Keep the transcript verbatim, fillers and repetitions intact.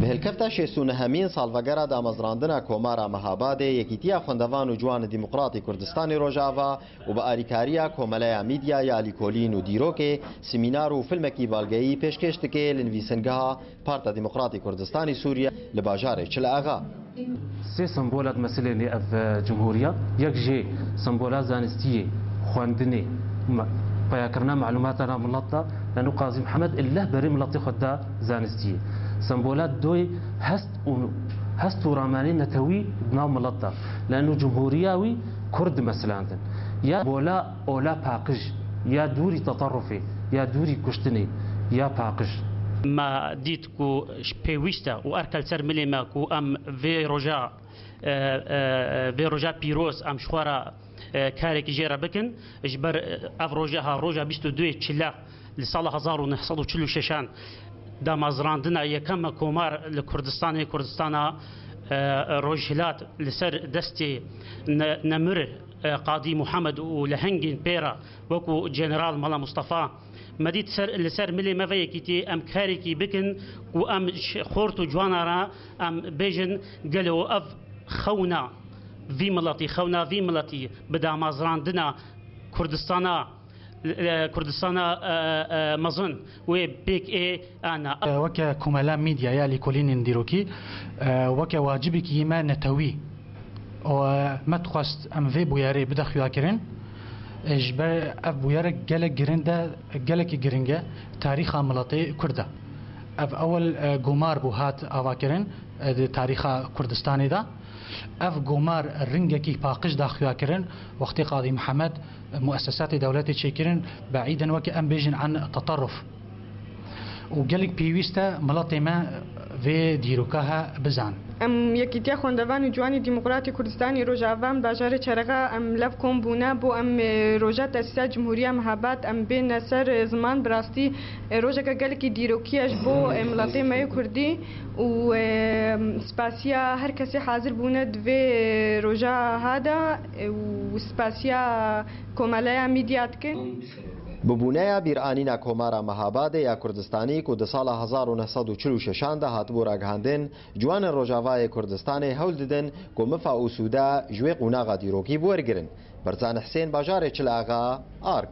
Bi hilkefta şêst û nehemîn salvegera damezrandina Komara Mehabadê, Yekîtiya Xwendevan û Ciwanê Demokratî Kurdistanê Rojava û bi alîkariya Komeleya Mîdya ya Lîkolîn û Dîrokê, semînar û filmekî balgeyî pêşkêş dike li nivîsingeha Parta Demokratî Kurdistanî Sûriye li bajarê Çil Axa. Sê sembola di meselê nê ev, e, cumhuriya. Yek jê sembola zanistiyê, xwendinê, me-, peyakirina malûmata na milet de, leno Qazî Mihemed illeh berê miletê xwe da zanistiyê. Sembola doyê hest û, hest û ramanê netewî di nav milet de. Leno cumhuriya wî kurd dimesilandin. Ya bola ola paqij, ya dûrî teterufê, ya dûrî kuştinê, ya paqij. Me dît ku pêwîst e û erke li ser milê me ku em vê roja, e, e, vê roja pîroz em ji xwe re, e, karekî jê re bikin. Ji ber, e, ev roja ha roja bîst û duyê çile li sala hezar û neh sed û çil û şeşan damezrandina yekem me komar li Kurdistanê, Kurdistana, e, Rojhilat li ser destê ne-, nemir, e, Qadî Muhammed û lehengên pê re wekû General Mala Mustafa. Me dît ser, li ser milê me ve yekîtî em karekî bikin ku em ji xort û ciwana re em bêjin gelo ev xewna vî miletî, xewna vî miletî bi damezrandina Kurdistana, e, Kurdistana, e, e, mezin wê pêk ê ana. Weke Komela Mîdya ya Lîkolînên Dîrokî, e, weke wacibekî me netewî û, e, me dixwest em vê bûyerê bide xuyakirin. E, ji ber ev bûyerek gelek girin de, gelekî giring e, tarîxa miletê Kurd e. Ev ewil, e, gomar bû hat avakirin, e, di tarîxa Kurdistanê de. Ev gomar ringekî paqij da xuyakirin, wextê Qadî Mihemed muessesatê dewletê çêkirin, beîdin weke em bêjin an teterruf. Û gelek pêwîst e miletê me vê dîroka he bizan. Em Yekîtiya Xwendevan û Ciwanê Demokratî Kurdistanê Rojava em bajarê Çelexa em lev kom bûne bo em, e, roja tesîsa Cumhuriya Mehabad em bêne ser, e, ziman. Bi rastî, e, rojeke gelekî dîrokî ye ji bo, e, miletê me yê Kurdî û, e, spasiya her kesê hazir bûne di vê roja ha de, e, û spasiya Komeleya Mîdya dikin. Bi bûneya bîranîna Komara Mehabadê ya Kurdistanî ku di sala hezar û neh sed û çil û şeşan de hatibû ragihandin, ciwanên Rojavayê Kurdistanê hewl didin ku mifa û sûda ji wê qonaxa dîrokî biwergirin. Berzan Hisên, bajarê Çil Axa, Ark.